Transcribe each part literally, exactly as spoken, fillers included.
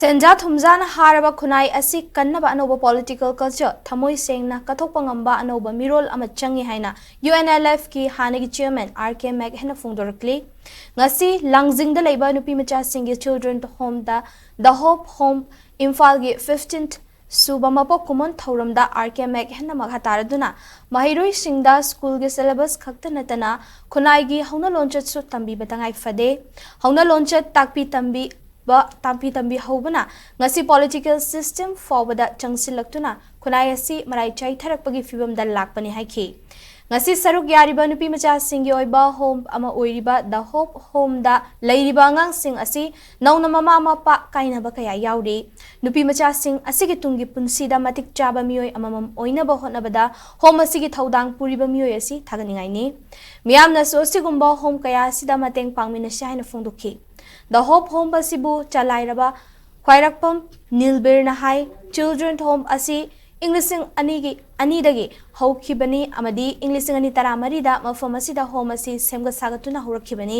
ꯁꯦꯟꯖꯥ ꯊꯨꯝꯖꯥꯅ ꯍꯥꯔꯕ ꯈꯨꯟꯅꯥꯏ ꯑꯁꯤ ꯀꯟꯅꯕ ꯑꯅꯧꯕ political culture, ꯊꯃꯣꯏ ꯁꯦꯡꯅ ꯀꯠꯊꯣꯛꯄ ꯉꯝꯕ ꯑꯅꯧꯕ ꯃꯤꯔꯣꯜ ꯑꯃ ꯆꯪꯏ ꯍꯥꯏꯅ UNLFꯀꯤ ꯍꯥꯟꯅꯒꯤ chairman R K ꯃꯦꯛꯍꯦꯟꯅ ꯐꯣꯡꯗꯣꯔꯛꯂꯤ꯫ ꯉꯁꯤ ꯂꯥꯡꯖꯤꯡꯗ ꯂꯩꯕ ꯅꯨꯄꯤ ꯃꯆꯥꯁꯤꯡꯒꯤ children homeꯗ The Hope Home ꯏꯝꯐꯥꯜꯒꯤ fifteenth ꯁꯨꯕ ꯃꯄꯣꯛ ꯀꯨꯝꯑꯣꯟ ꯊꯧꯔꯝꯗ R K ꯃꯦꯛꯍꯦꯟꯅ ꯃꯈꯥ ꯇꯥꯔꯗꯨꯅ ꯃꯍꯩꯔꯣꯏꯁꯤꯡꯗ schoolꯒꯤ syllabus ꯈꯛꯇ ꯅꯠꯇꯅ ꯈꯨꯟꯅꯥꯏꯒꯤ ꯍꯧꯅ ꯂꯣꯟꯆꯠꯁꯨ ꯇꯝꯕꯤꯕ ꯇꯉꯥꯏ ꯐꯗꯦ꯫ ꯍꯧꯅ ꯂꯣꯟꯆꯠ ꯇꯥꯛꯄꯤ ꯇꯝꯕꯤꯕ, ꯇꯥꯛꯄꯤ ꯇꯝꯕꯤ ꯍꯧꯕꯅ ꯉꯁꯤ political system ꯐꯥꯎꯕꯗ ꯆꯪꯁꯤꯜꯂꯛꯇꯨꯅ ꯈꯨꯟꯅꯥꯏ ꯑꯁꯤ ꯃꯔꯥꯏ ꯆꯥꯏꯊꯔꯛꯄꯒꯤ ꯐꯤꯕꯝꯗ ꯂꯥꯛꯄꯅꯤ ꯍꯥꯏꯈꯤ꯫ ꯉꯁꯤ ꯁꯔꯨꯛ ꯌꯥꯔꯤꯕ ꯅꯨꯄꯤ ꯃꯆꯥꯁꯤꯡꯒꯤ ꯑꯣꯏꯕ home ꯑꯃ ꯑꯣꯏꯔꯤꯕ The Hope Homeꯗ ꯂꯩꯔꯤꯕ ꯑꯉꯥꯡꯁꯤꯡ ꯑꯁꯤ ꯅꯧꯅ ꯃꯃꯥ ꯃꯄꯥ ꯀꯥꯏꯅꯕ ꯀꯌꯥ ꯌꯥꯎꯔꯤ꯫ ꯅꯨꯄꯤ ꯃꯆꯥꯁꯤꯡ ꯑꯁꯤꯒꯤ ꯇꯨꯡꯒꯤ ꯄꯨꯟꯁꯤꯗ ꯃꯇꯤꯛ ꯆꯥꯕ ꯃꯤꯑꯣꯏ ꯑꯃꯃꯝ ꯑꯣꯏꯅꯕ ꯍꯣꯠꯅꯕꯗ home ꯑꯁꯤꯒꯤ ꯊꯧꯗꯥꯡ ꯄꯨꯔꯤꯕ ꯃꯤꯑꯣꯏ ꯑꯁꯤ ꯊꯥꯒꯠꯅꯤꯡꯉꯥꯏꯅꯤ꯫ ꯃꯤꯌꯥꯝꯅꯁꯨ ꯑꯁꯤꯒꯨꯝꯕ home ꯀꯌꯥ ꯑꯁꯤꯗ ꯃꯇꯦꯡ ꯄꯥꯡꯃꯤꯟꯅꯁꯤ ꯍꯥꯏꯅ ꯐꯣꯡꯗꯣꯛꯈꯤ꯫ The Hope Home ꯑꯁꯤꯕꯨ ꯆꯂꯥꯏꯔꯕ ꯈ꯭ꯋꯥꯏꯔꯥꯛꯄꯝ ꯅꯤꯜꯕꯤꯔꯅ ꯍꯥꯏ, children home ꯑꯁꯤ ꯏꯪ ꯂꯤꯁꯤꯡ ꯑꯅꯤꯒꯤ, ꯑꯅꯤꯗꯒꯤ ꯍꯧꯈꯤꯕꯅꯤ ꯑꯃꯗꯤ ꯏꯪ ꯂꯤꯁꯤꯡ ꯑꯅꯤ ꯇꯔꯥꯃꯔꯤꯗ ꯃꯐꯝ ꯑꯁꯤꯗ home ꯑꯁꯤ ꯁꯦꯝꯒꯠ ꯁꯥꯒꯠꯇꯨꯅ ꯍꯧꯔꯛꯈꯤꯕꯅꯤ꯫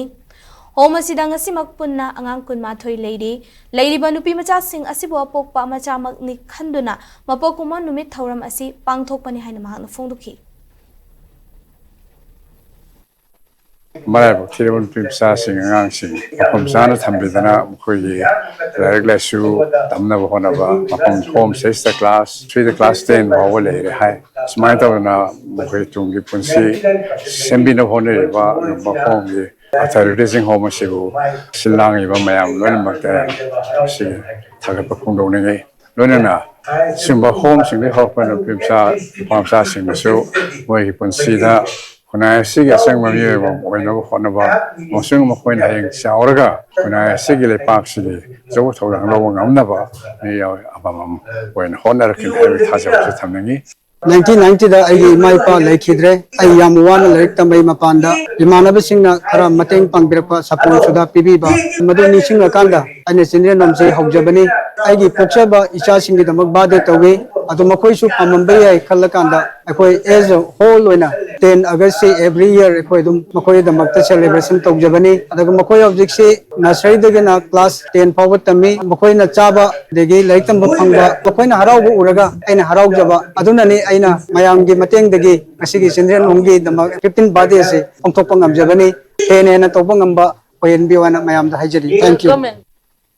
Home ꯑꯁꯤꯗ ꯉꯁꯤꯃꯛ ꯄꯨꯟꯅ ꯑꯉꯥꯡ ꯀꯨꯟꯃꯥꯊꯣꯏ ꯂꯩꯔꯤ꯫ ꯂꯩꯔꯤꯕ ꯅꯨꯄꯤ ꯃꯆꯥꯁꯤꯡ ꯑꯁꯤꯕꯨ ꯑꯄꯣꯛꯄ ꯃꯆꯥꯃꯛꯅꯤ ꯈꯟꯗꯨꯅ ꯃꯄꯣꯛ ꯀꯨꯝꯑꯣꯟ ꯅꯨꯃꯤꯠ ꯊꯧꯔꯝ ꯑꯁꯤ ꯄꯥꯡꯊꯣꯛꯄꯅꯤ ꯍꯥꯏꯅ ꯃꯍꯥꯛꯅ ꯐꯣꯡꯗꯣꯛꯈꯤ꯫ ꯃꯔꯥꯏꯕꯛ ꯊꯤꯔꯕ ꯅꯨꯄꯤ ꯃꯆꯥꯁꯤꯡ, ꯑꯉꯥꯡꯁꯤꯡ ꯃꯐꯝ ꯆꯥꯅ ꯊꯝꯕꯤꯗꯨꯅ ꯃꯈꯣꯏꯒꯤ ꯂꯥꯏꯔꯤꯛ ꯂꯥꯏꯁꯨ ꯇꯝꯅꯕ ꯍꯣꯠꯅꯕ ꯃꯐꯝ, home ꯁꯤꯗꯩꯁꯤꯗ class three ꯗ class ten ꯐꯥꯎꯕ ꯂꯩꯔꯦ ꯍꯥꯏ꯫ ꯁꯨꯃꯥꯏꯅ ꯇꯧꯗꯅ ꯃꯈꯣꯏ ꯇꯨꯡꯒꯤ ꯄꯨꯟꯁꯤ ꯁꯦꯝꯕꯤꯅꯕ ꯍꯣꯠꯅꯔꯤꯕ ꯃꯐꯝꯒꯤ authority ꯁꯤꯡ, home ꯑꯁꯤꯕꯨ ꯁꯤꯜ ꯂꯥꯡꯉꯤꯕ ꯃꯌꯥꯝ ꯂꯣꯏꯅꯃꯛꯇ ꯁꯤ ꯊꯥꯒꯠꯄ ꯐꯣꯡꯗꯣꯛꯅꯤꯡꯉꯤ꯫ ꯂꯣꯏꯅꯅ ꯁꯤꯒꯨꯝꯕ home ꯁꯤꯡꯗꯒꯤ ꯍꯧꯔꯛꯄ ꯅꯨꯄꯤ ꯃꯆꯥ, ꯅꯨꯄꯥ ꯃꯆꯥꯁꯤꯡꯅꯁꯨ ꯃꯣꯏꯒꯤ ꯄꯨꯟꯁꯤꯗ ꯈꯨꯟꯅꯥꯏ ꯑꯁꯤꯒꯤ ꯑꯆꯪꯕ ꯃꯤꯑꯣꯏ ꯑꯃ ꯑꯣꯏꯅꯕ ꯍꯣꯠꯅꯕ ꯑꯃꯁꯨꯡ ꯃꯈꯣꯏꯅ ꯍꯌꯦꯡ ꯆꯥꯎꯔꯒ ꯈꯨꯟꯅꯥꯏ ꯑꯁꯤꯒꯤ ꯂꯩꯄꯥꯛꯁꯤꯒꯤ ꯑꯆꯧꯕ ꯊꯧꯗꯥꯡ ꯂꯧꯕ ꯉꯝꯅꯕ ꯃꯤꯑꯣꯏ ꯑꯃꯃꯝ ꯑꯣꯏꯅ ꯍꯣꯠꯅꯔꯛꯈꯤꯅꯤ ꯍꯥꯏꯕꯒꯤ ꯊꯥꯖꯕꯁꯨ ꯊꯝꯅꯤꯡꯏ꯫ ꯅꯥꯏꯟꯇꯤꯟ ꯅꯥꯏꯟꯇꯤꯗ ꯑꯩꯒꯤ ꯏꯃꯥ ꯏꯄꯥ ꯂꯩꯈꯤꯗ꯭ꯔꯦ꯫ ꯑꯩ ꯌꯥꯝ ꯋꯥꯅ ꯂꯥꯏꯔꯤꯛ ꯇꯝꯕꯩ ꯃꯄꯥꯟꯗ ꯏꯃꯥꯟꯅꯕꯁꯤꯡꯅ ꯈꯔ ꯃꯇꯦꯡ ꯄꯥꯡꯕꯤꯔꯛꯄ, ꯁꯥꯄꯣꯟ ꯁꯨꯗꯥ ꯄꯤꯕꯤꯕ, ꯃꯗꯨ ꯅꯤꯡꯁꯤꯡꯂꯀꯥꯟꯗ ꯑꯩꯅ ꯆꯤꯟꯗ꯭ꯔꯦꯟ ꯍꯣꯝꯁꯤ ꯍꯧꯖꯕꯅꯤ꯫ ꯑꯩꯒꯤ ꯄꯣꯛꯆꯕ ꯏꯆꯥꯁꯤꯡꯒꯤꯗꯃꯛ ꯕꯥꯔꯗꯦ ꯇꯧꯏ꯫ ꯑꯗꯨ ꯃꯈꯣꯏꯁꯨ ꯄꯥꯝꯃꯝꯕ ꯌꯥꯏ ꯈꯜꯂꯀꯥꯟꯗ ꯑꯩꯈꯣꯏ as a whole ꯑꯣꯏꯅ ten August ꯁꯤ every year ꯑꯩꯈꯣꯏ ꯑꯗꯨꯝ ꯃꯈꯣꯏꯒꯤꯗꯃꯛꯇ celebration ꯇꯧꯖꯕꯅꯤ꯫ ꯑꯗꯨꯒ ꯃꯈꯣꯏ ꯍꯧꯖꯤꯛꯁꯤ nurseryꯗꯒꯤꯅ class ten ꯐꯥꯎꯕ ꯇꯝꯃꯤ꯫ ꯃꯈꯣꯏꯅ ꯆꯥꯕ ꯑꯗꯒꯤ ꯂꯥꯏꯔꯤꯛ ꯇꯝꯕ ꯐꯪꯕ ꯃꯈꯣꯏꯅ ꯍꯔꯥꯎꯕ ꯎꯔꯒ ꯑꯩꯅ ꯍꯔꯥꯎꯖꯕ ꯑꯗꯨꯅꯅꯤ꯫ ꯑꯩꯅ ꯃꯌꯥꯝꯒꯤ ꯃꯇꯦꯡꯗꯒꯤ ꯉꯁꯤꯒꯤ Children Homeꯒꯤꯗꯃꯛ fifteen birthday ꯑꯁꯤ ꯄꯥꯡꯊꯣꯛꯄ ꯉꯝꯖꯕꯅꯤ꯫ ꯍꯦꯟꯅ ꯍꯦꯟꯅ ꯇꯧꯕ ꯉꯝꯕ ꯑꯣꯏꯍꯟꯕꯤꯌꯨ ꯍꯥꯏꯅ ꯃꯌꯥꯝꯗ ꯍꯥꯏꯖꯔꯤ꯫ Thank you꯫